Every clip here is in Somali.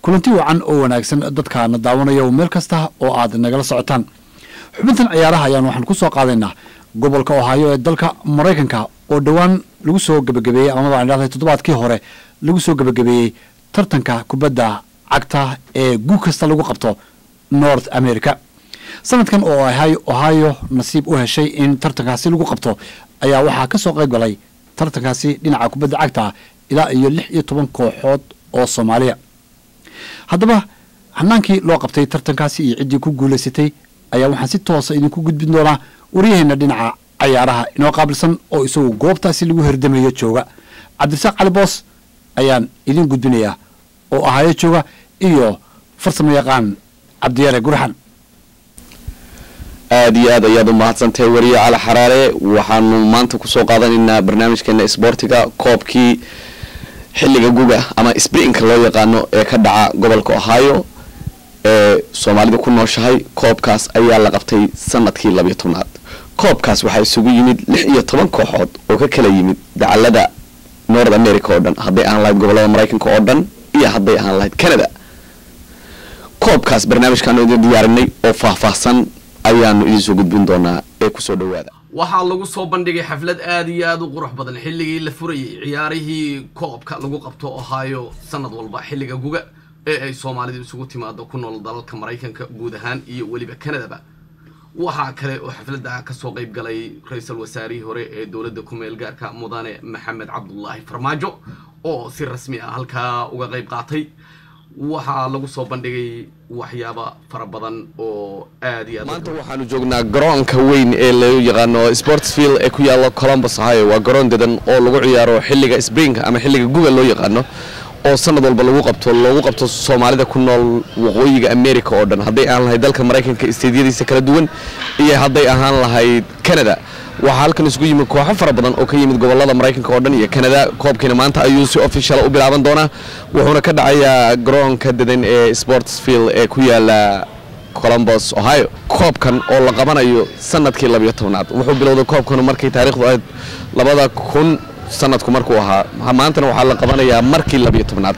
Kulanti wacan oo wanaagsan dadkaana daawanaya meel kasta oo aad nagala socotaan. Xubintan ciyaaraha ayaan waxaan ku soo qaadaynaa gobolka Ohio ee dalka Maraykanka oo dhowaan lagu soo gebagabeeyey, amaba aan idhahday toddobaadkii hore lagu soo gebagabeeyey tartanka kubadda cagta ee guug kasta lagu qabto North America. Sanadkan oo Ohio nasiib u heshay in tartankaasi lagu qabto ayaa waxaa ka soo qayb galay tartankaasi dhinaca kubadda cagta ilaa iyo 16 kooxood oo Soomaaliya. Haddaba hanaankii loo qabtay tartankaasi iyo ciddii ku guulaysatay ayaa waxaan si toosa idinku gudbin doonaa waryaheena dhinaca cayaaraha inoo qaabilsan oo isagu goobtaasi lagu herdamayo jooga. Cabdirasaaq Cali Boos ayaan idin gudbinayaa oo Ohio jooga iyo farsamo yaqaan Cabdiyare Gurxan. Aada iyo aad ayaad u mahadsantahay, wariye Cali Xaraare. Waxaanu maanta kusoo qaadanaynaa barnaamijkeena isboortiga koobkii xilliga guga ama springka loo yaqaano ee ka dhaca gobolka Ohio ee Soomaalida ku nooshahay. Koobkaas ayaa la qabtay sanadkii 12aad. Koobkaas waxaa isugu yimid 16 kooxood oo ka kala yimid dacalada North America oo dhan, hadday ahaan lahayd gobolada Maraykanka oo dhan iyo hadday ahaan lahayd Canada. Koobkaas barnaamijkaanu idin diyaarinay oo faahfaahsan ayaanu idin soo gudbin doonaa ee kusoo dhawaada. Waxaa lagu soo bandhigay xaflad aada iyo aada u qurux badan xilligii la furayay ciyaarihii koobka lagu qabto Ohio sanad walba xilliga guga ee ay Soomaalidu isugu timaado ku nool dalalka Maraykanka guud ahaan iyo weliba Canadaba. Waxaa kale oo xafladda kasoo qayb galay ra-iisul wasaarihii hore ee dowladda ku-meel gaarka, mudane Maxamed Cabdulaahi Farmaajo, oo si rasmi ah halkaa uga qayb qaatay. Waxaa lagu soo bandhigay waxyaaba fara badan oo aada iyo aad. Maanta waxaanu joognaa garoonka weyn ee loo yaqaano Sportsfield ee ku yaalo Columbus, Ohio. Waa garoon dedan oo lagu ciyaaro xilliga spring ama xilliga guga loo yaqaano oo sanad walba lagu qabto, loogu qabto Soomaalida ku nool waqooyiga America oo dhan, hadday ahaan lahayd dalka Maraykanka isteedyadiisa kala duwan iyo hadday ahaan lahayd Canada. Waxaa halkan isugu yimid kooxo fara badan oo ka yimid gobolada Maraykanka oo dhan iyo Canada. Koobkiina maanta ayuu si official u bilaaban doonaa, wuxuuna ka dhacayaa garoonka dedan ee Sportsfield ee ku yaala Columbus, Ohio. Koobkan oo la qabanayo sanadkii 12aad, wuxuu bilowday koobkan markay taariikhdu ahayd 2000 sanadku markuu ahaa. Maantana waxaa la qabanayaa markii 12aad,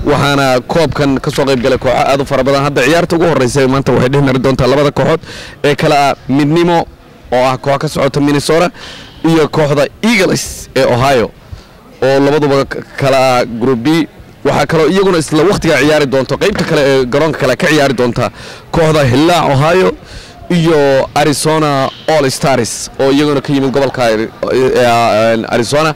waxaana koobkan kasoo qayb galay kooxo aad u fara badan. Hadda ciyaarta ugu horeysa maanta waxay dhex mari doontaa labada kooxood ee kale ah Midnimo oo ah koox ka socota Minnesota iyo kooxda Eagles ee Ohio oo labaduba kala ah Group B. Waxaa kaloo iyaguna isla waqtigaa ciyaari doonto qaybta kale ee garoonka kale ka ciyaari doonta kooxda Hillaac Ohio iyo Arizona All Stars oo iyaguna ka yimid gobolka Arizona.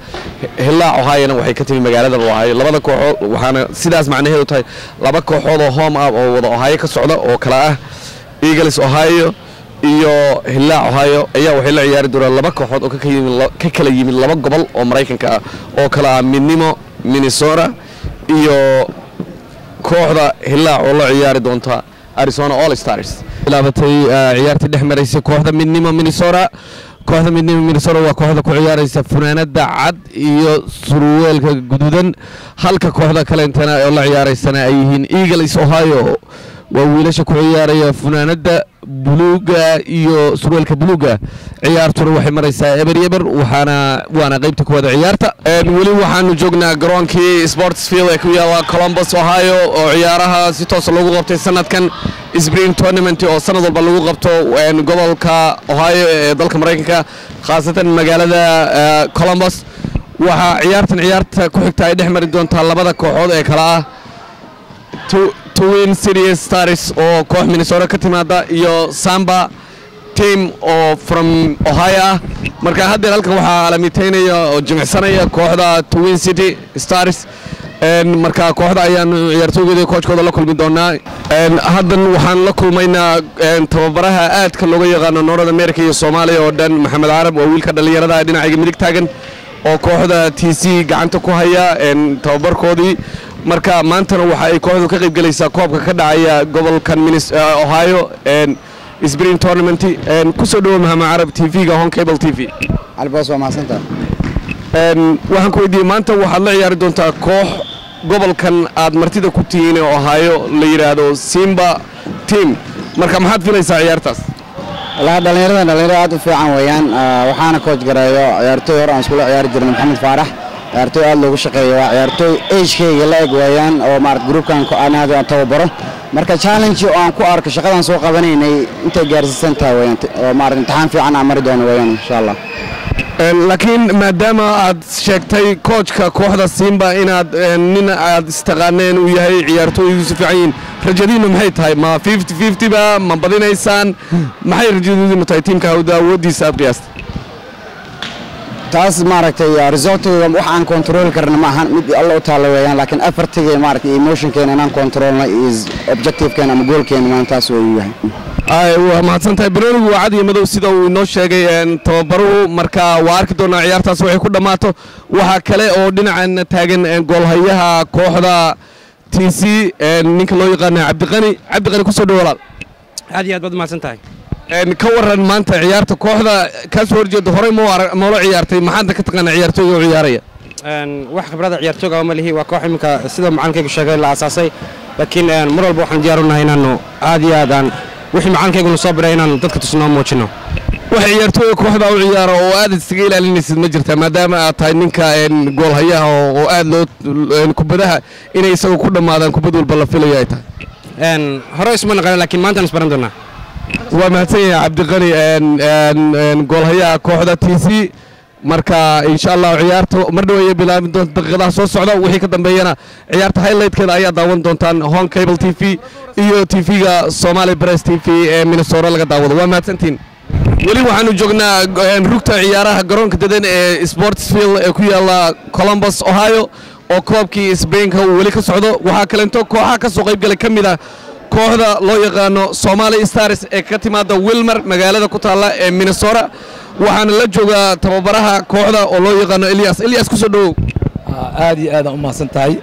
Hillaac Ohiona waxay ka timi magaalada Ohio labada kooxood. Waxaana sidaas macnaheedu tahay laba kooxood oo home ah oo wada Ohio ka socda oo kala ah Eagles Ohio iyo Hillaac Ohio ayaa waxay la ciyaari doonaan laba kooxood oo ka kala yimid laba gobol oo Maraykanka ah oo kala ah Midnimo Minnesota iyo kooxda Hillaac oo la ciyaari doonta Arizona All Stars. Bilaabatay ciyaartii dhex maraysay kooxda Midnimo Minnesota. Kooxda Midnimo Minnesota waa kooxda ku ciyaaraysa funaanada cad iyo surweelka guduudan, halka kooxda kaleentana oo la ciyaaraysana ay yihiin Eagles Ohio, waa wiilasha ku ciyaaraya funaanada buluuga iyo surweelka buluuga. Ciyaartuna waxay maraysaa 0-0, waxaana waana qaybta kuwada ciyaarta. Weli waxaanu joognaa garoonkii Sportsfield ee ku yaala Columbus, Ohio oo ciyaaraha si toosa loogu qabtay sanadkan spring tournament oo sanad walba lagu qabto gobolka Ohio ee dalka Maraykanka, khaasatan magaalada Columbus. Waxaa ciyaartan ciyaarta ku xigta ay dhex mari doontaa labada kooxood ee kala ah Twin City Stars oo koox Minnesota ka timaada iyo Samba team oo from Ohio ah. Marka haddeer halkan waxaa alamiteynaya oo jimicsanaya kooxda Twin City Stars. Marka kooxda ayaanu ciyaartooygooda, coachkooda la kulmi doonaa. Haddan waxaan la kulmaynaa tababaraha aadka looga yaqaano North America iyo Soomaaliya oo dhan, Maxamed Carab. Waa wiilka dhallinyarada dhinacayga midig taagan oo kooxda TC gacanta ku haya tababarkoodii. Marka maantana waxa ay kooxdu ka qayb gelaysaa koobka ka dhacaya gobolkan Ohio, spring tournament. Kusoo dhawo, Maxamed Carab, TV-ga Horn Cable TV. Caliboos, waa mahadsantaha. Waxaan ku weydiiyey, maanta waxaad la ciyaari doontaa koox gobolkan aad martida ku tihiin ee Ohio la yidhaahdo Simba team. Marka maxaad filaysaa ciyaartaas? Wallaahi dhallinyaradan dhalinyaro aad u fiican weeyaan. Waxaana coach gareeyo ciyaartooy hore aan iskula ciyaari jirnay, Maxamed Faarax. Ciyaartooy aad loogu shaqeeyo waa ciyaartooy agekeyga la eg weeyaan oo maarata groupkan aan aad aan tababaro. Marka challenge oo aan ku arko shaqadan soo qabanaynay intay gaarsiisan tahay weeyaan, oo maarata imtixaan fiican aan mari doono weeyaan, insha Allah. Laakiin maadaama aad sheegtay coachka kooxda Simba inaad nin aad istaqaaneen uu yahay, ciyaartooydiisu fiican yihiin, rajadiinnu maxay tahay? Ma 50-50 ba ma badinaysaan? Maxay rajadiinnu tahay tiimka hawda awooddiisa aad qiyaastay? Taas maaragtay resultiga wax aan control karna ma ahan, mid Alla u taalla weeyaan, laakiin effortiga maaragtay emotionkeena inaan controlna is objectivekeena ama goalkeena maantaas uu yahay. Ay, waa mahadsan tahay. Banoonigu waa cad iyo madow sida uu inoo sheegay tababaruhu. Marka waa arki doonaa ciyaartaas waxay ku dhammaato. Waxaa kale oo dhinacan taagan goolhayaha kooxda TC, ninka loo yaqaana Cabdiqani. Cabdiqani, kusoo dhow walaal. Aad iyo aad baad umahadsan tahay. Ka waran maanta ciyaarta kooxda kaa soo horjeeda? Horey moola ciyaartay? Maxaadna ka taqaanaa ciyaartooyga oo ciyaaraya? Wax khibrada ciyaartooga ma lihi. Waa koox iminka sida macalinkaygu sheegay la aasaasay, laakiin mar walba waxaan diyaar u nahay inaanu aad iyo aad aan wixii macalinkayguna soo biray inaanu dadka tusnoo muujino. Wax ciyaartooyga kooxda u ciyaara oo aad isaga ilaalinaysid ma jirtaa, maadaama aad tahay ninka goolhayaha oo aad loo kubadaha inay isaga ku dhammaadaan kubad walba la filayo ay tahay? Hore isma naqanin, laakiin maantaan isbaran doonaa. Waa mahadsan yahay Cabdiqani, goolhayaha kooxda TC. Marka insha Allah ciyaarta mar dhow ayay bilaabi doonta, daqiiqadaha soo socda. Wixii ka dambeeyana ciyaarta highlightkeeda ayaa daawan doontaan Horn Cable TV iyo TV-ga Somali Press TV ee Minnesota laga daawado. Waa mahadsantiin. Weli waxaanu joognaa rugta ciyaaraha garoonka dedan ee Sportsfield ee ku yaala Columbus, Ohio, oo koobkii Springka uu weli ka socdo. Waxaa kaleento kooxaha ka soo qaybgalay ka mid ah kooxda loo yaqaano Somali Stars ee ka timaada Wilmer, magaalada ku taalla ee Minnesota. Waxaana la joogaa tababaraha kooxda oo loo yaqaano Elias. Elias, kusoo dhowow. Aad iyo aadaan u mahadsan tahay.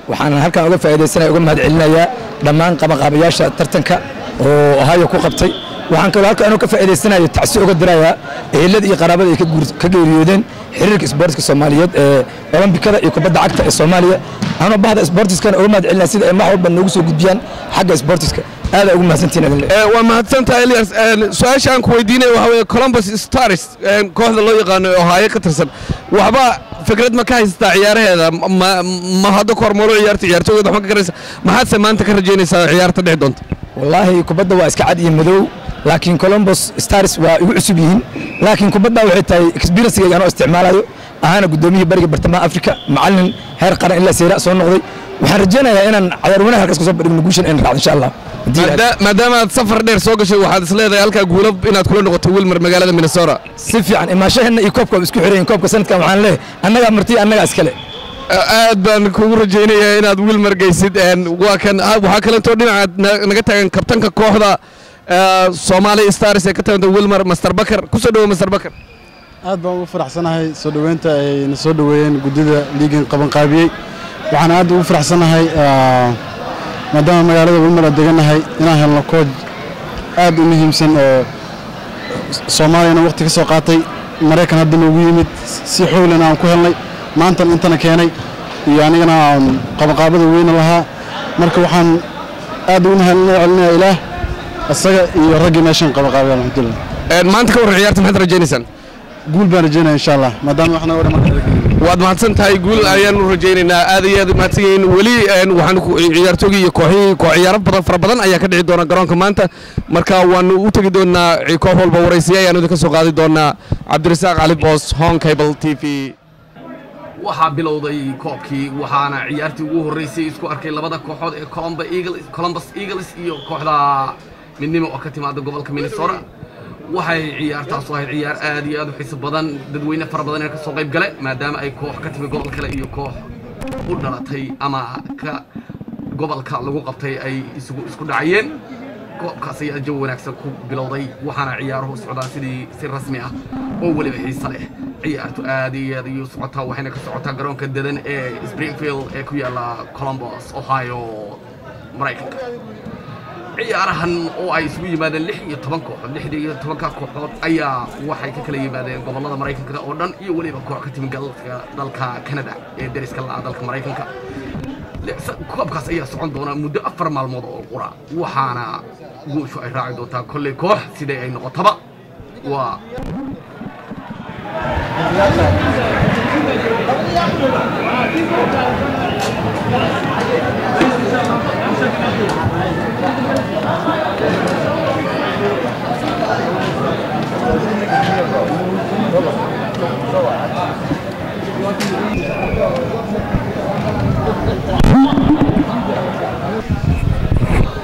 Waxaan halkan uga faa'iidaysanaya, uga mahad celinayaa dhammaan qabanqaabayaasha tartanka oo Ohio ku qabtay. Waxaan kaloo halkan anoo ka faa'iidaysanayo tacsi uga dirayaa ehelada iyo qaraabada ay ka geeriyoodeen xiriirka isboortiska Soomaaliyeed ee Olombikada iyo kubadda cagta ee Soomaaliya. Anoo bahda isboortiskana uga mahad celinaya sida ay wax walba noogu soo gudbiyaan xagga isboortiska. Aad ugu mahadsantihiin idin. Waa mahadsantahay Elias. Su-aasha aan ku weydiinaya waxaa weeye Columbus Stars, kooxda loo yaqaano ee Ohio ka tirsan, waxba fikrad ma ka haysataa ciyaaraheeda? Ma hadda ka hor moolo ciyaarta ciyaartooyda wax ma ka garanaysa? Maxaadse maanta ka rajaynaysaa ciyaarta dhici doonta? Wallaahi kubadda waa iska cad iyo madow, laakiin Columbus Stars waa igu cusub yihiin, laakiin kubadda waxay tahay experiencegayga anoo isticmaalayo ahaana guddoomiyihii bariga bartamaha Afrika, macallin heer qaran ilaa Seyra soo noqday. Waxaan rajaynayaa inaan cayaar wanaag halkaas kusoo bandhigno, guushan in raacdo insha Allah. Maadaama aad safar dheer soo gashay, waxaad is leedahay halkaa guulo inaad kula noqoto Wilmer magaalada Minnesota? Si fiican. Imaashaheenna iyo koobka waa isku xiran yihiin. Koobka sanadkan waxaan leeyahay annagaa marti, annagaa iskale. Aad baan kugu rajaynayaa inaad Wilmer geysid. Waa kan waxaa kaleetoo dhinaca naga taagan kabtanka kooxda Somali Stars ee ka tagantay Wilmer, Master Bakar. Kusoo dhowo, Master Bakar. Aad baan ugu faraxsanahay soo dhoweynta ay na soo dhoweeyeen guddida liigan qabanqaabiyey. Waxaan aad ugu faraxsanahay maadaama magaalada Wilmer aan degannahay inaan helno coach aad u muhiimsan oo Soomaaliyana waqti ka soo qaatay, Maraykan hadda noogu yimid, si xowlana aan ku helnay, maantan intana keenay iyo anigana aan qabanqaabada weyna lahaa. Marka waxaan aad ugu mahadcelinaya Ilaah isaga iyo raggii meeshan qabanqaabay, alxamdulilah. Maanta ka warran ciyaarta, maxaad rajaynaysaan? Guul baan rajaynaya insha Allah, maadaama waxna oo dhan. Waad mahadsan tahay. Guul ayaan u rajaynaynaa. Aad iyo aad u mahadsan yihiin. Weli waxaan ciyaartoogii iyo kooxihii koox ciyaaro badan fara badan ayaa ka dhici doona garoonka maanta. Marka waanu u tegi doonaa koox walba, waraysiya ayaanu idinka soo qaadi doonaa. Cabdirasaaq Cali Boos, Horn Cable TV. Waxaa bilowday koobkii, waxaana ciyaartii ugu horreysay isku arkay labada kooxood ee Columbus Eagles iyo kooxda Midnimo oo ka timaada gobolka Minnesota. Waxay ciyaartaas ahayd ciyaar aad iyo aad u xiiso badan, dadweyne fara badan ee ka soo qayb gale, maadaama ay koox ka timi gobol kale iyo koox u dhalatay ama ka gobolka lagu qabtay ay isugu isku dhacayeen. Koobkaas ayaa jawi wanaagsan ku bilowday, waxaana ciyaaruhu socdaan sidii si rasmi ah oo weliba xiiso leh. Ciyaartu aad iyo aad ayuu socotaa, waxayna ka socotaa garoonka dedan ee Springfield ee ku yaala Columbus, Ohio, Maraykanka. Ciyaarahan oo ay isugu yimaadeen 16 kooxood, 16-ka kooxood ayaa waxay ka kala yimaadeen gobollada Maraykanka oo dhan iyo weliba koox ka timi dalka Canada ee deriska la dalka Maraykanka. Koobkaas ayaa socon doona muddo 4 maalmood oo qura, waxaana guushu ay raaci doontaa kolley koox sidai ay noqotaba. Waa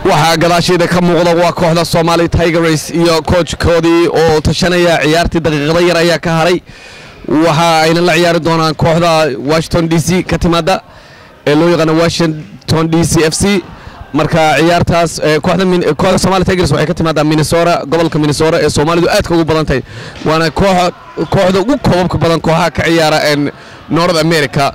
Waxaa gadaasheeda ka muuqda waa kooxda Somali Tigers iyo coachkoodii oo tashanaya. Ciyaartii daqiiqado yar ayaa ka haray. Waxa ayna la ciyaari doonaan kooxda Washington DC ka timaada ee loo yaqaano Washington DC FC. Marka ciyaartaas kooxda Somali Tigers waxay ka timaadaa Minnesota, gobolka Minnesota ee Soomaalidu aadka ugu badan tahay, waana kooxda ugu koobabka badan kooxaha ka ciyaara North America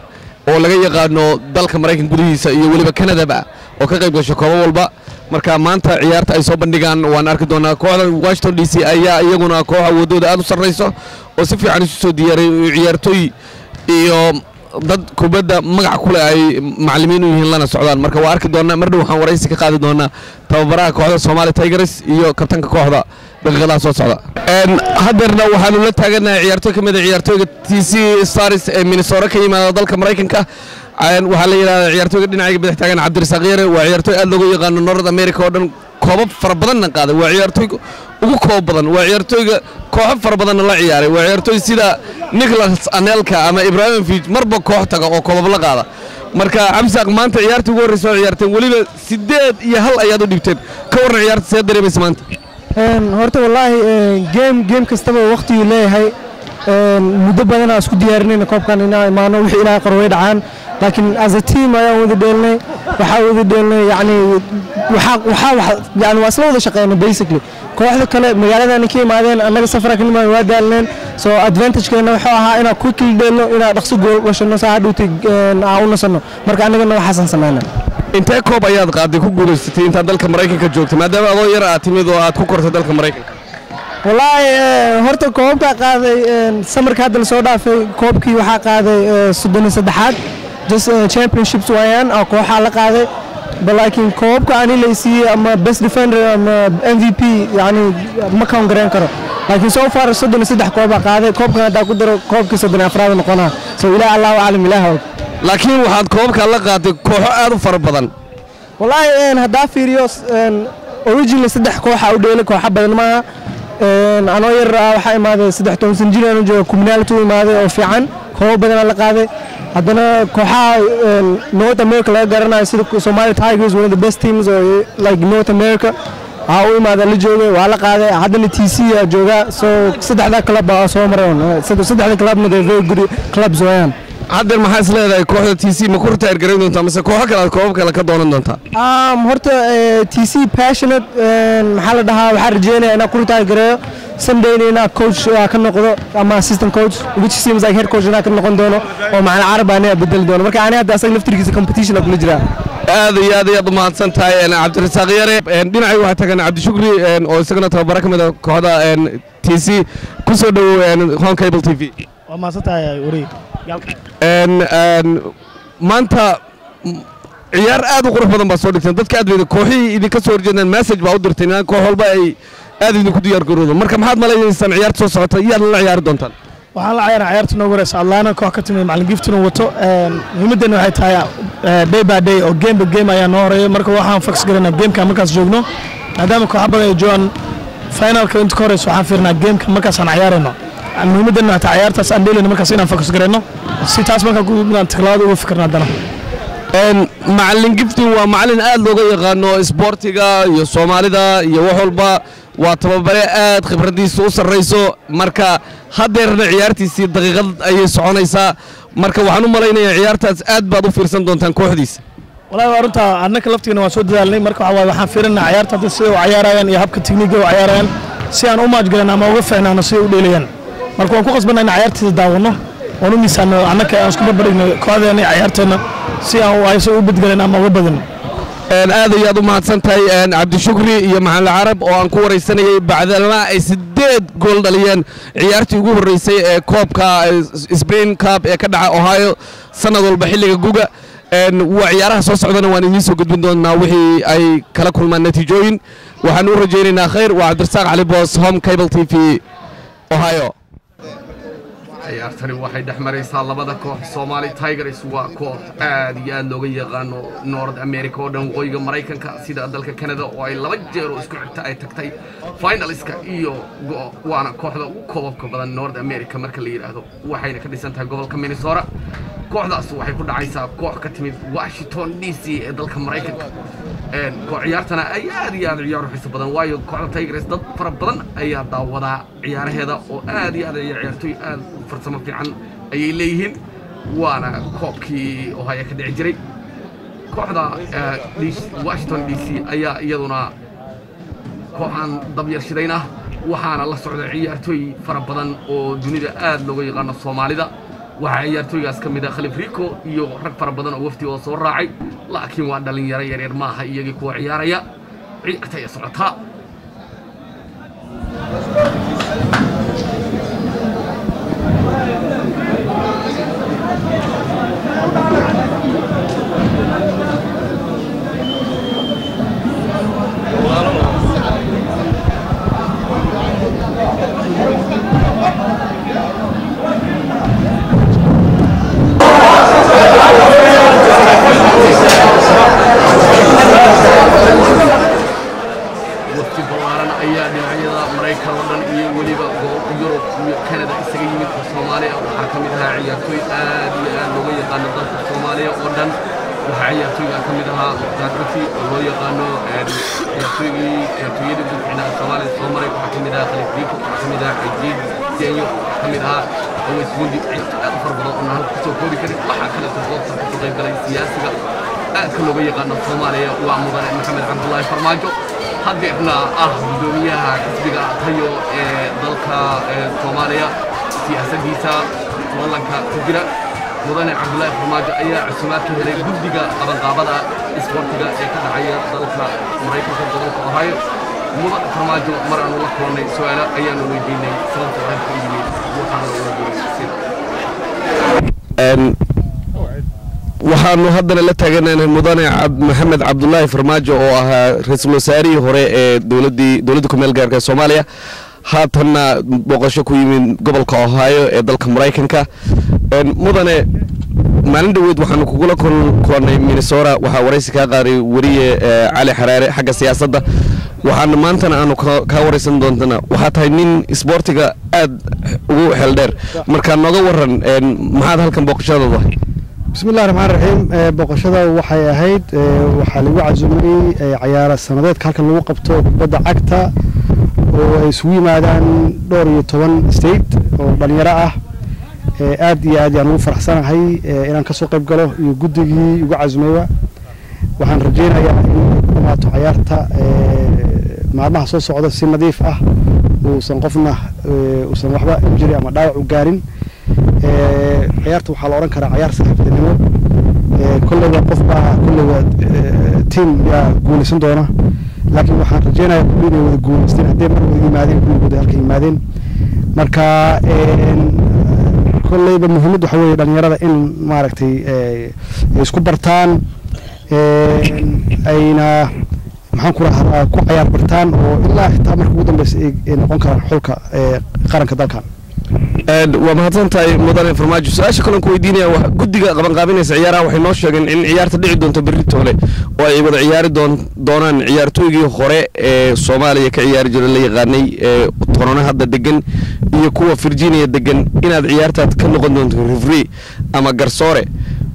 oo laga yaqaano dalka Maraykan gudihiisa iyo weliba Canadaba, oo ka qayb gasho koobo walba. Marka maanta ciyaarta ay soo bandhigaan waan arki doonaa. Kooxda Washington DC ayaa iyaguna koox awoodooda aad u sarreyso oo si fiican isu soo diyaariyay, ciyaartooy iyo dad kubadda magac ku leh ay macallimiin u yihiin lana socdaan. Marka waa arki doonaa. Mar dhow waxaan waraysi ka qaadi doonaa tababaraha kooxda Somali Tigers iyo kabtanka kooxda daqiiqadaha soo socda. Haddeerna waxaanu la taaganahay ciyaartooy ka mid ah ciyaartooyga TC Stars ee Minnesota ka yimaada dalka Maraykanka. Waxaa la yidhahdaa ciyaartooyga dhinacayga bidix taagan Cabdirasaaq Yare. Waa ciyaartooy aad loogu yaqaano North America oo dhan, koobab fara badanna qaaday. Waa ciyaartooyga ugu koob badan, waa ciyaartooyga kooxo fara badanna la ciyaaray, waa ciyaartooy sida Nicolas Anelka ama Ibrahimovic marba koox taga oo koobab la qaada. Marka Cabdisaaq, maanta ciyaartii ugu horreysa oo ciyaarteen, weliba 8-1 ayaad u dhibteen. Ka warran ciyaarta, see dareemaysa maanta? Horta wallaahi game kastaba waqtiguu leeyahay. Muddo badanaa isku diyaarinayna koobkan inaan imaano. Wixii Ilaahay qoro way dhacaan, laakiin as a team ayaan wada dheelnay, waxaa wada dheelnay, yani waxaa yani waa isla wada shaqeynay basically. Kooxda kale magaaladana ka imaadeen, annaga safara ka imaadeen, waa daalneen. So advantagekeena wuxuu ahaa inaan quickly dheelno, inaan dhaqso gool dhashano, saa hadhowtay aan u nasano. Marka annagana waxaasan sameynay. Intee koob ayaad qaaday, ku guulaysatay intaad dalka Maraykanka joogtay, maadaama adoo yar aad timid oo aad ku kortay dalka Maraykanka? Wallaahi horta koobkaa qaaday samarka hadda lasoo dhaafay, koobkii waxaa qaaday 33aad, just championships waayaan oo kooxaa la qaaday. Laakiin koobka ani la siiyey ama best defender ama MVP yani ma count gareyn karo, laakiin so far 33 koobaa qaaday. Koobkan haddaa ku daro, koobkii 34aad noqonaa. So ilaah, Allahu aclam, ilaah og. Laakiin waxaad koobka la qaaday kooxo aad u fara badan. Wallaahi haddaa fiiriyo, originally saddex kooxa u dheelay, kooxa badan maaha. Anoo yar waxaa imaaday 13 sano jir aan jooga, communality u imaaday oo fiican, koobo badanaa la qaaday. Haddana kooxaha North America laga garanayo sida Somali Tigers, one of the best teams oo like North America waxaa u imaada la joogay, waa la qaaday. Haddana TC aa joogaa. So saddexda club baa soo maray, saddexda clubna they very good clubs weeyaan. Haddeer maxaa is leedahay, kooxda TC ma ku retire garayn doontaa mise kooxo kale aad koobab kale ka doonan doontaa? Horta TC passionate maxaa la dhahaa, waxaan rajeynaya inaan ku retire gareeyo someday, inaan coach ka noqdo ama assistant coach, which seems like head coach inaan ka noqon doono oo macna Carab aniga bedeli doono. Marka ani hadda asaga laftirkiisa competition kula jiraa. Aad iyo aad ayaad u mahadsan tahay, Cabdirasaaq Yare. Dhinacay waxaa tagan Cabdishukri oo isagana tababaro ka mid a kooxda TC. Ku soo dhowow Horn Cable TV. Waa mahadsan tahay weri. Maanta ciyaar aad u qurux badan baa soo dhigteen. Dadka aad bayda kooxihii idinka soo horjeedaan message baa u dirteen inaan koox walba ay aad idinku diyaar garoodo. Marka maxaad malaynaysaan ciyaarta soo socota, iyaad la ciyaari doontaan? Waxaan la ciyaaraa ciyaarta noogu horeysa Atlanta, koox ka timid macalin Giftuna wato. Muhiimaddeena waxay tahay day by day oo game by game ayaa noo horeeya. Marka waxaan focus garaynaa gameka markaas joogno, maadaama kooxo badan ay joogaan finalka. Inta ka horeysa waxaan fiirnaa gameka markaas aan ciyaarayno. Muhiimaddeena waxay tahay ciyaartaas aan dheelayno markaas inaan focus garayno, si taas markaan ku inaan taklaada uga fikirno haddana. Macalin Giftin waa macalin aad looga yaqaano isboortiga iyo Soomaalida iyo wax walba. Waa tababare aad khibradiisa u sarrayso. Marka haddeerna ciyaartiisii daqiiqad ayay soconaysaa. Marka waxaan u malaynayaa ciyaartaas aad baad u fiirsan doontaan kooxdiisa. Wallahi waa runta, annaka laftiina waan soo dadaalnay. Marka waxa waaye waxaan fiirinaa ciyaarta hadda sida u ciyaarayaan iyo habka tikniiga u ciyaarayaan, si aan u match garan ama uga fiicnaano sida u dheelayaan. Marka waan ku qasbanaa in ciyaartiisa daawano oon u miisaano, annaka aan isku barbardhigno kooxdeena iyo ciyaarteena, si aan aysa u badgalan ama uga badino. Aad ayaad u mahadsan tahay, Cabdishukri iyo Maxamed Carab, oo aan ku waraysanayay bacdalma ay 8 gool dhaliyeen ciyaartii ugu horreysay ee koobka Spring Cup ee ka dhaca Ohio sanad walba xilliga guga. Waa ciyaaraha soo socdana waan idiin soo gudbin doonaa wixii ay kala kulmaan natiijooyin. Waxaan u rajaynaynaa khayr. Waa Cabdirasaaq Cali Boos, Home Cable TV, Ohio. Ciyaartani waxay dhex maraysaa labada koox. Somali Tigers waa koox aad iyo aad looga yaqaano North America oo dhan, waqooyiga Maraykanka, sida dalka Canada oo ay 2 jeer oo isku xigta ay tagtay finaliska, iyo waana kooxda ugu koobabka badan North America marka la yidhaahdo, waxayna ka dhisan tahay gobolka Minnesota. Kooxdaas waxay ku dhacaysaa koox ka timid Washington DC ee dalka Maraykanka. Koox ciyaartana ay aad iyo aad ciyaar u xiiso badan, waayo kooxda Tigers dad fara badan ayaa daawadaa ciyaaraheeda oo aad iyo aad ay ciyaartoy aad u farsamo fiican ayay leeyihiin, waana koobkii Ohio ka dhici jiray. Kooxda Washington DC ayaa iyaduna kooxaan dabyar shidayn ah, waxaana la socda ciyaartooy fara badan oo dunida aad looga yaqaano Soomaalida. Waxaa ciyaartooygaas ka mid ah Khalif Rico iyo rag fara badan oo wafdi oo soo raacay, laakiin waa dhalinyaro yaryar, maaha iyagii kuwa ciyaaraya. Ciyaarta ayaa socotaa. Wafdi ballaaran ayaa dhinacyada Maraykan oo dhan iyo weliba gobolka Yurub iyo Canada isaga yimid oo Soomaaliya. Waxaa ka mid ahaa ciyaartooy aad iyo aad looga yaqaano dalka Soomaaliya oo dhan. Waxaa ciyaartooyga ka mid ahaa Mukhtaar Dhufi oo loo yaqaano ciyaartooygii ciyaartooyadii ugu fiicnaa Soomaaliya soo maray. Waxaa ka mid ahaa Khalif Rico, waxaa ka mid ahaa Cajiid Jenyo, waxaa ka mid ahaa Aweys Wundi, ciyaartooy aad u fara badan oon halka kusoo koobi karin. Waxaa kaleeto goobta kasoo qayb galay siyaasiga aadka looga yaqaano Soomaaliya, waa mudane Maxamed Cabdullaahi Farmaajo, haddeerna ah guddoomiyaha xisbiga Tayo ee dalka Soomaaliya, siyaasaddiisa loolanka ku jira. Mudane Cabdullaahi Farmaajo ayaa casuumaad ka helay guddiga qabanqaabada isboortiga ee ka dhacaya dalka Maraykanka, gobolka Ohio. Mudane Farmaajo mar aanu la kulannay su'aalo ayaanu weydiinay sababta halka u yimid, waxaana uga yiri sida: Waxaanu haddana la taaganahay mudane Maxamed Cabdulaahi Farmaajo oo ahaa ra-iisul wasaarihii hore ee dowladdii dowladda ku meel gaarka ee Soomaaliya, haatanna booqasho ku yimid gobolka Ohio ee dalka Maraykanka. Mudane, maalin dhoweed waxaanu kugula kulannay Minnesota, waxaa waraysi kaa qaaday weriye Cali Xaraare xagga siyaasadda. Waxaana maantana aanu kaa waraysan doontana, waxaa tahay nin isboortiga aad ugu xeeldheer, marka nooga waran maxaad halkan booqashadooda ahay? Bismi illahi raxmaan raxiim. Booqashada waxay ahayd, waxaa lagu casuumay cayaara sanadeedka halkan lagu qabto kubadda cagta oo ay isugu yimaadaan dhowr iyo toban state oo dhalinyaro ah. Aad iyo aad yaan ugu faraxsanahay inaan kasoo qayb galo iyo guddigii igu casuumayba. Waxaan rajaynayaa in ay ku dhamaato cayaarta maalmaha soo socda si nadiif ah, uusan qofna uusan waxba injury ama dhaawac u gaarin. Ciyaarta waxaa la odhan karaa cayaar saaxiibtinimo. Kolleyba qof baa, kolleyba team yaa guuleysan doona, laakiin waxaan rajaynayaa kulli inay wada guuleysteen haddii mar wada yimaadeen, kulligood ay halkan yimaadeen. Marka kolleyba muhiimadda waxaa weeye dhalinyarada in maaragtay ay isku bartaan, ayna maxaan ku rahdaa ku cayaar bartaan, oo ilaa xitaa marka ugu dambeysa ay noqon karaan xulka qaranka dalkan. Waa mahadsan tahay mudane Farmaajo. Su-aasha kaloon ku weydiinaya, guddiga qabanqaabinaysa ciyaaraha waxay noo sheegeen in ciyaarta dhici doonto berri toole oo ay wada ciyaari doonaan ciyaartooygii hore ee Soomaaliya ka ciyaari jiray la yaqaanay ee Toronto hadda degan iyo kuwa Virginia degan, inaad ciyaartaad ka noqon doonto referee ama garsoore.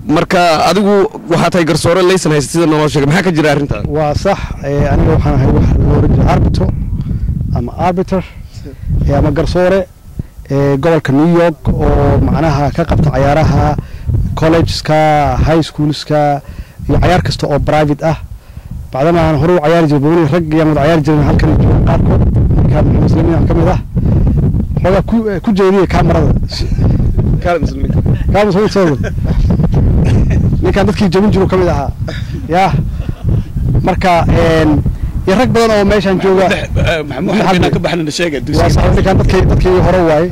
Marka adigu waxaa tahay garsoore laysan haysta sida naloo sheegay, maxaa ka jira arrintaas? Waa sax. Aniga waxaan ahay wax loo oran jiray arbitro ama arbiter ama garsoore gobolka New York oo macnaha ka qabta cayaaraha collegeska, high schoolska iyo cayaar kasta oo private ah. Bacdama aan hore u cayaari jiray bowling, rag yaan wada cayaari jirin halkan jooga qaarkood, marka muslimiin ka mid ah xoogaa ku jeediya kaamarada kaama ninkaan dadkii jabin jiru ka mid ahaa ya. Marka iyo rag badan oo meeshaan jooga, ninkaan dadkii hore waaye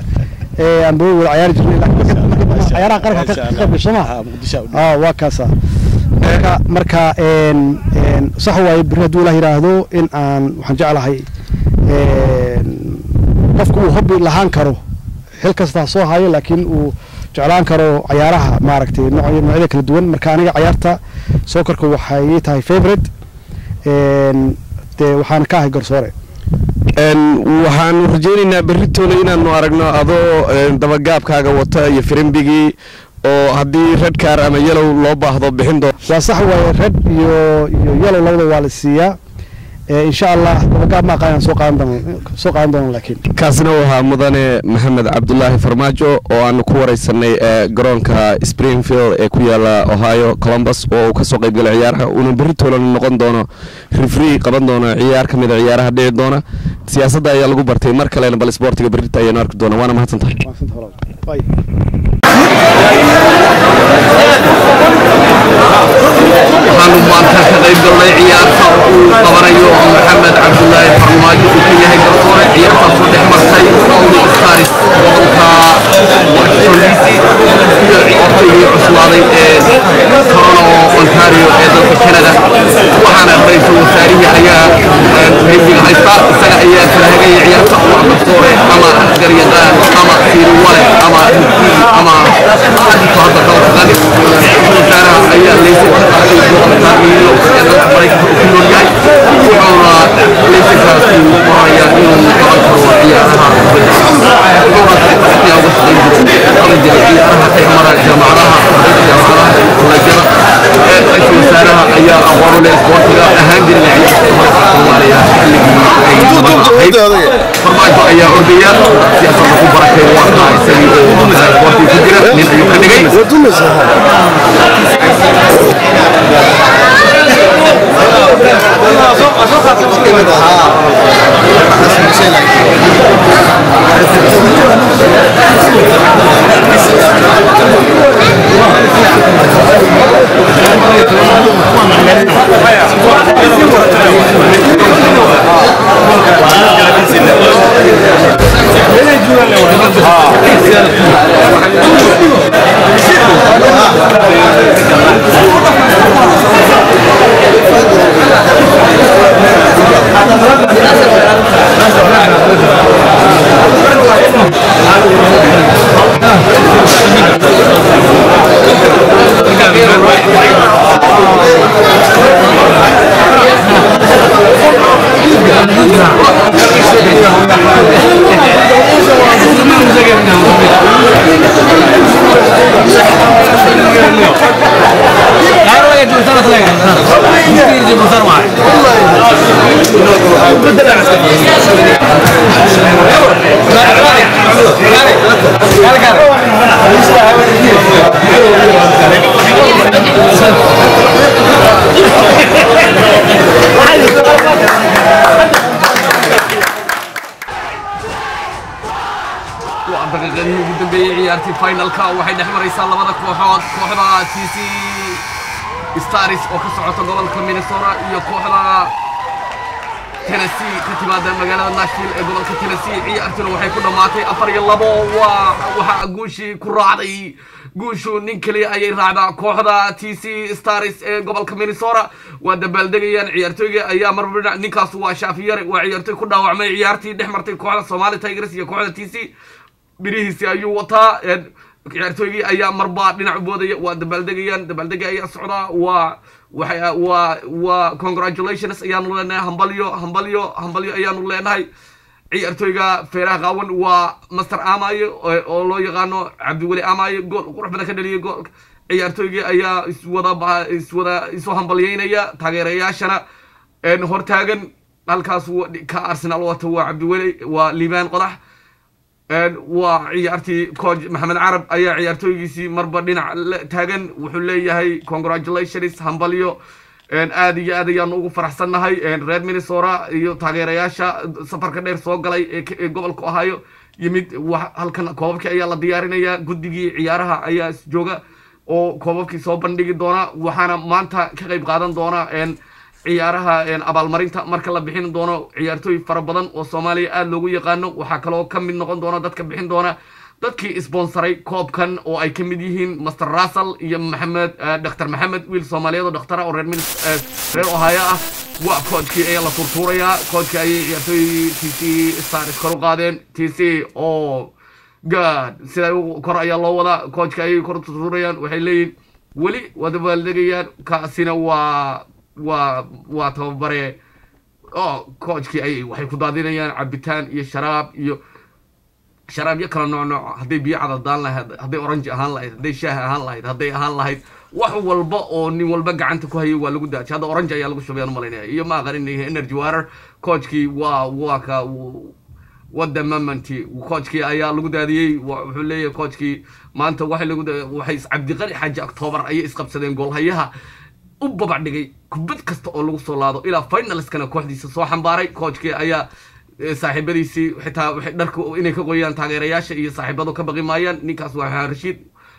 aan bowling wada cayaari jirnay, laakiin marka cayaaraha qaranka ka qayb gasho ma waa kaasa. Marka sax waaye, berri hadduu Ilaah yidhaahdo in aan waxaan jeclahay qofku uu hobby lahaan karo, Xil kasta ha soo hayo, laakiin uu jeclaan karo cayaaraha maaragtay noocyada kala duwan. Marka aniga cayaarta soccerka waxay ii tahay favorite, dee waxaan ka ahay garsoore. Waxaanu rajaynaynaa berritoole inaanu aragno adoo dabagaabkaaga wata iyo firimbigii, oo haddii red card ama yellow loo baahdo bixin doo. Waa sax waaye, red iyo yellow labada waa la siiyaa. Insha Allah dabagaab ma aqaan soo qaadan doono laakiin. Kaasina uu ahaa mudane Maxamed Cabdulaahi Farmaajo oo aanu ku wareysanay garoonka Springfield ee ku yaala Ohio, Columbus, oo uu kasoo qayb galay ciyaaraha, uuna berritoolana noqon doono referee qaban doono ciyaar ka mid a ciyaaraha dhici doona. Siyaasadda ayaa lagu bartay, mar kalena bal isboortiga berrita ayaanu arki doona. Waana mahadsan tahay. Waxaanu maanta ka qayb galnay ciyaarta uu qabanayo Maxamed Cabdulaahi Farmaajo, uu ka yahay garsoore. Ciyaartaasoo dhex martay Pauli Stars gobolka Washington DC iyo ciyaartoygii cuslaaday ee Toronto, Ontario ee dalka Canada. Waxaana ra-iisul wasaarihii ayaa firimbiga haysta, isaga ayaa kala hagaya ciyaarta. Waa garsoore ama garyaqaan ama siiriwale ama referee ama hadda kala taqaanin. Ra-iisul wasaaraha ayaa laysan ka qaatay gobolka New York ee dalka Maraykanka uu ku nool yahay, wuxuuna laysankaasi qorayaa inuu qaban karo ciyaaraha kubadda. Wuxuuna si rasmi ah uga shaqayn jiray, qaban jiray ciyaaraha dhex mara jaamacadaha, ardayda jaamacadaha iyo kolleejyada. Ra-iisul wasaaraha ayaa aqoon u leh isboortiga, ahaan jiray ciyaarta horeska Soomaaliya xilligii ay nabadda ahayd. Farmaajo ayaa ordaya, siyaasadda ku barakay. Waa kaa isagii oo isboortiga ku jira, nin ayuu ka dhigay. Waa daqiiqadihii ugu dambeeyey ciyaartii finalka. Waxay dhex maraysaa labada kooxood, kooxda TC Stars oo ka socota gobolka Minnesota iyo kooxda Tennessee ka timaada magaalada Nashville ee gobolka Tennessee. Ciyaartuna waxay ku dhammaatay 4-2. Waa waxaa guushii ku raacday, guushu nin keliya ayay raacdaa, kooxda TC Stars ee gobolka Minnesota. Waa dabaaldegayaan ciyaartooyga ayaa marba dhinac. Ninkaas waa Shaafiyare, waa ciyaartooy ku dhaawacmay ciyaartii dhex martay kooxda Somali Tigers iyo kooxda TC. Birihiisi ayuu wataa. Ciyaartooygii ayaa marba dhinac boodaya. Waa dabaaldegayaan, dabaaldega ayaa socdaa. Waa waxay waa congratulations ayaanu leenahay, hambalyo, hambalyo, hambalyo ayaanu leenahay. Ciyaartooyga feeraha qaawan waa Master Amaye oo loo yaqaano Cabdiweli Amaye, gool qurux badan ka dhaliyay gool. Ciyaartooygii ayaa iswada isu hambalyeynaya, taageerayaashana hortaagan halkaas. Ka Arsenal wata waa Cabdiweli, waa Liibaan Qodax. Waa ciyaartii coach Maxamed Carab ayaa ciyaartooygiisii marba dhinac taagan. Wuxuu leeyahay congratulations, hambalyo, aad iyo aad ayaanu ugu faraxsannahay. Reer Minnesota iyo taageerayaasha safarka dheer soo galay ee gobolka Ohio yimid halkan koobabkii ayaa la diyaarinayaa. Guddigii ciyaaraha ayaa jooga oo koobabkii soo bandhigi doona, waxaana maanta ka qayb qaadan doona ciyaaraha abaalmarinta marka la bixin doono ciyaartooy fara badan oo Soomaaliya aada loogu yaqaano. Waxaa kaloo ka mid noqon doona dadka bixin doona dadkii sponsoray koobkan, oo ay ka mid yihiin Master Russell iyo Maxamed, Dr Maxamed, wiil Soomaaliyeed oo dhakhtara oo reer reer Ohio ah. Waa koobkii ayaa la tuurtuurayaa. Koobkii ayay ciyaartooy TC Stars kor u qaadeen, TC oo God, sida kor ayaa loo wadaa. Coachka ayay kor tuurayaan, waxay leeyihin weli waa dabaaldegayaan. Kaasina waa tababare oo coachkii ayay waxay ku daadinayaan cabitaan iyo sharaab iyo sharaabyo kala nooc nooc, hadday biyo cadadaan lahayd, hadday orange ahaan lahayd, hadday shaah ahaan lahayd, hadday ahaan lahayd wax walba oo nin walba gacanta ku hayay waa lagu daajay. Hadda orange ayaa lagu shubay aan umalaynaya, iyo ma aqaan inay energy water. Coachkii waa ka what the moment, coachkii ayaa lagu daadiyey. Wuxuu leeyahay coachkii maanta waxay lagu waxay Cabdiqani Xaaji October ayay isqabsadeen, goolhayaha u babac dhigay kubad kasta oo lagu soo laado ilaa finalskana kooxdiisa soo xambaaray. Coachkii ayaa saaxiibadiisii xitaa waxay dharka inay ka qoyaan, taageerayaasha iyo saaxiibadu ka baqi maayaan. Ninkaas waa Xaan Rashiid,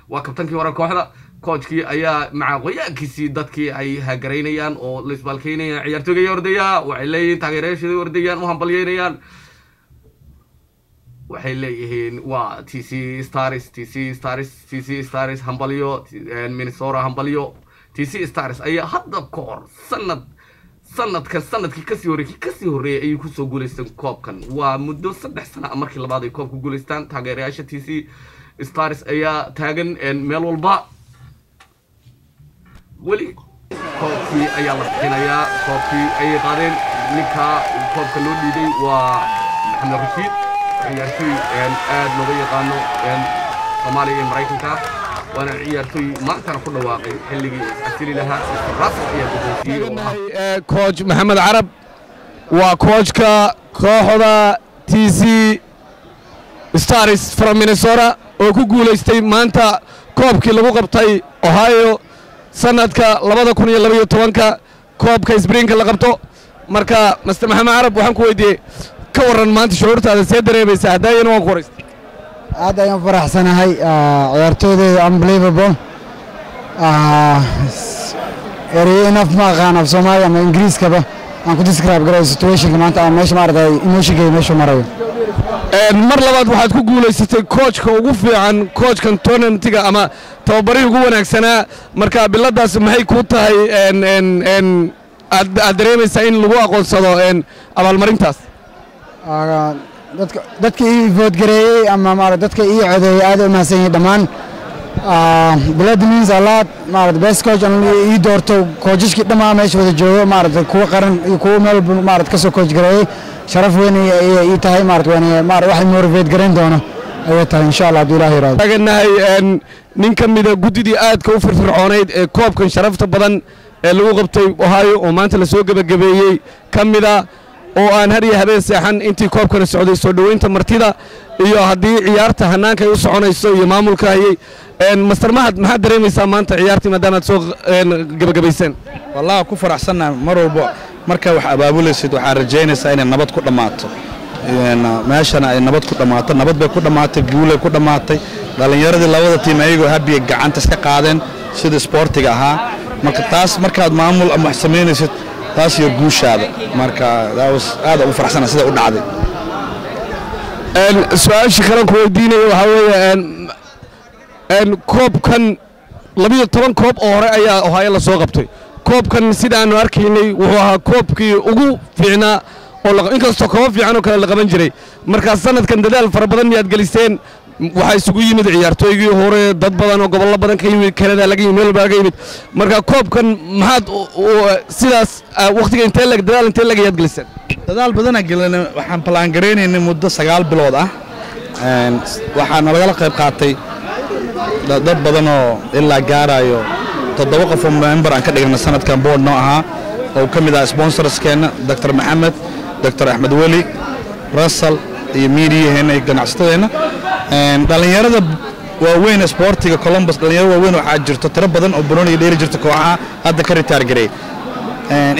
waa kabtankii hore kooxda. Coachkii ayaa maca qoyaankiisii dadkii ay hagaraynayaan oo la isbaalkeynayaan. Ciyaartooyga ayaa ordaya, waxay leeyihiin taageerayaashooda ordayaan, u hambalyeynayaan, waxay leeyihiin waa TC Stars, TC Stars, TC Stars, hambalyo Minnesota, hambalyo. TC Stars ayaa hadda ka hor sanad sanadkan sanadkii kasii horreeyay kasii horreeyay ayay kusoo guuleysteen koobkan. Waa muddo 3 sana markii labaad ay koobka guuleystaan. Taageerayaasha TC Stars ayaa taagan meel walba. Weli koobkii ayaa la bixinayaa, koobkii ayay qaadeen. Ninka koobka loo dhiibay waa Maxamed Rashiid, ciyaartoy aad looga yaqaano Soomaaliya iyo Maraykanka, waana ciyaartoy maantana ku dhawaaqay xilligii iscasili lahaa. Mr Russell ayaa guddoonsiiyey oo ah Coach Maxamed Carab waa coachka kooxda TC Stars from Minnesota oo ku guulaystay maanta koobkii lagu qabtay Ohio sanadka 2012-ka, koobka springka la qabto. Marka Master Maxamed Carab, waxaan ku weydiiyey, ka warran maanta shucuurtaada, see dareemaysaa? Haddaayana waan ku horaystay. Aad ayaan faraxsanahay. Ciyaartooydeyda unbelievable. Ereyo enough ma aqaan af Soomaali ama Ingiriiskaba aan ku describe garayo situationka maanta aan meesha maaragtay, emotionkayga meesha marayo. Mar labaad waxaad ku guulaysatay coachka ugu fiican, coachkan tournamentiga ama tababarihii ugu wanaagsanaa. Marka biladaas maxay kuu tahay? Aad dareemaysaa in lagu aqoonsado abaalmarintaas? Dadka ii vote gareeyey ama maarata dadka ii codeeyey aad u mahadsan yihiin dhammaan. Blood means a lot. Maarata best coach aan ii doorto, coachashkii dhammaan meesha wada joogo, maarata kuwa qaran iyo kuwa meel walba maarata kasoo coach gareeyey, sharaf weyn ayay ii tahay. Maarata waan maarata waxay motivate gareyn doono ayay tahay, insha Allah, hadduu Ilaah yiraahdo. Taaganahay nin ka mida guddidii aadka u firfircoonayd ee koobkan sharafta badan ee lagu qabtay Ohio oo maanta lasoo gebagabeeyey ka mida, oo aan har iyo habeen seexan intii koobkana socday, soo dhoweynta martida iyo haddii ciyaarta hannaanka ay u soconayso iyo maamulka hayey. Master Mahad, maxaad dareemaysaa maanta ciyaartii maadaama aad soo gebagabayseen? Wallahi ku faraxsannahay. Mar walba markaa wax abaabulaysid waxaa rajaynaysaa inay nabad ku dhammaato, meeshana ay nabad ku dhammaato. Nabad bay ku dhammaatay, guulay ku dhammaatay. Dhallinyaradii labada team ayagoo habiya gacanta iska qaadeen sida sportiga ahaa. Marka taas markaad maamul ama wax samaynaysid, taas iyo guushaada. Marka aad ugu faraxsana sida u dhacday. Su-aasha kalen ku weydiinaya waxaa weeye, koobkan 12 koob oo hore ayaa Ohio la soo qabtay. Koobkan sidaannu arkaynay wuxuu ahaa koobkii ugu fiicnaa oo inkastoo koobo fiican oo kale la qaban jiray. Markaa sanadkan dadaal fara badan miyaad geliseen? Waxaa isugu yimid ciyaartooygii hore, dad badan oo gobollo badan ka yimid, Kanada laga yimid, meel walba laga yimid. Marka koobkan maxaad sidaas wakhtiga intee leg, dadaal intee leg ayaad geliseen? Dadaal badanaa gelinay. Waxaan plan garaynaynay muddo 9 bilood ah. Waxaana lagala qayb qaatay dad badan oo ilaa gaarayo toddoba qof oo member aan ka dhigna sanadkan board noo ahaa, oo ka mid ah sponsorskeenna Dr. Maxamed, Dr. Axmed Weli, Russell iyo miidiyaheenna iyo ganacsatadeenna. Dhallinyarada waaweyn sportiga Columbus, dhalinyaro waaweyn waxaa jirto tiro badan oo banooniga dheeri jirta, kooxaha hadda ka retire gareey.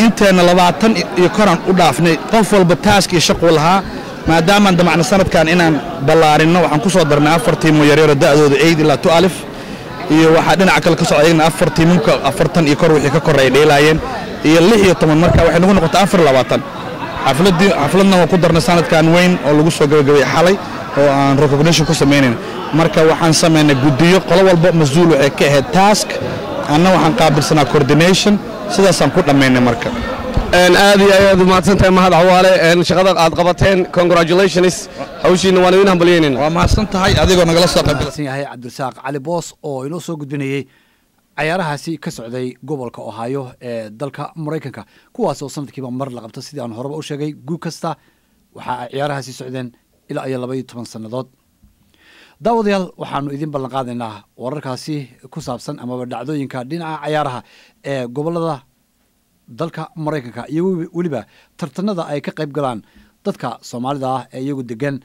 Inteenna 20 iyo koraan u dhaafnay, qof walba task iyo shaquu lahaa. Maadaamaan damacna sanadkan inaan ballaarinno, waxaan ku soo darnay afar team oo yaryaro da'dooda 8 ilaa 12, iyo waxaa dhinaca kale ka socda iyagna afar teamamka 40 iyo kor wixii ka korreey dheelaayeen iyo 16. Marka waxay nagu noqotay 24. Xafladdii xafladna waan ku darnay sanadkan weyn oo lagu soo gabagabeeyey xalay oo aan recognition ku samaynayn. Marka waxaan samaynay guddiyo, qolo walba mas-uul waxay ka ahayd task, anna waxaan qaabilsanaa coordination. Sidaasaan ku dhammaynay marka. Aad iyo aad umahadsan tahay, Mahad Cawaale. Shaqada aad qabateen, congratulations, hawshiina waan idin hambalyeynayna. Waa mahadsan tahay adigoo nagala soo qayb. Mahadsan yahay Cabdirasaaq Cali Boos oo inoo soo gudbinayey cayaarahaasi ka socday gobolka Ohio ee dalka Maraykanka, kuwaas oo sanadkiiba mar la qabto. Sidii aan horeba u sheegay, guug kasta waxa ay ciyaarahaasi socdeen ilaa iyo 12 sannadood. Daawadayaal, waxaanu idin ballan qaadaynaa wararkaasi ku saabsan amaba dhacdooyinka dhinaca cayaaraha ee gobolada dalka Maraykanka iyo weliba tartanada ay ka qayb galaan dadka Soomaalida ah ee iyagu degan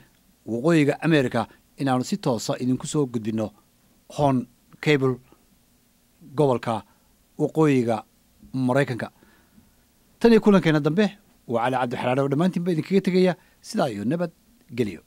waqooyiga America inaanu si toosa idinku soo gudbinno Horn Cable, gobolka waqooyiga Maraykanka. Tan iyo kulankeena dambe, waa Cali Cabdixaraare oo dhammaantiin ba idinkaga tegaya sidaa iyo nabad geliyo.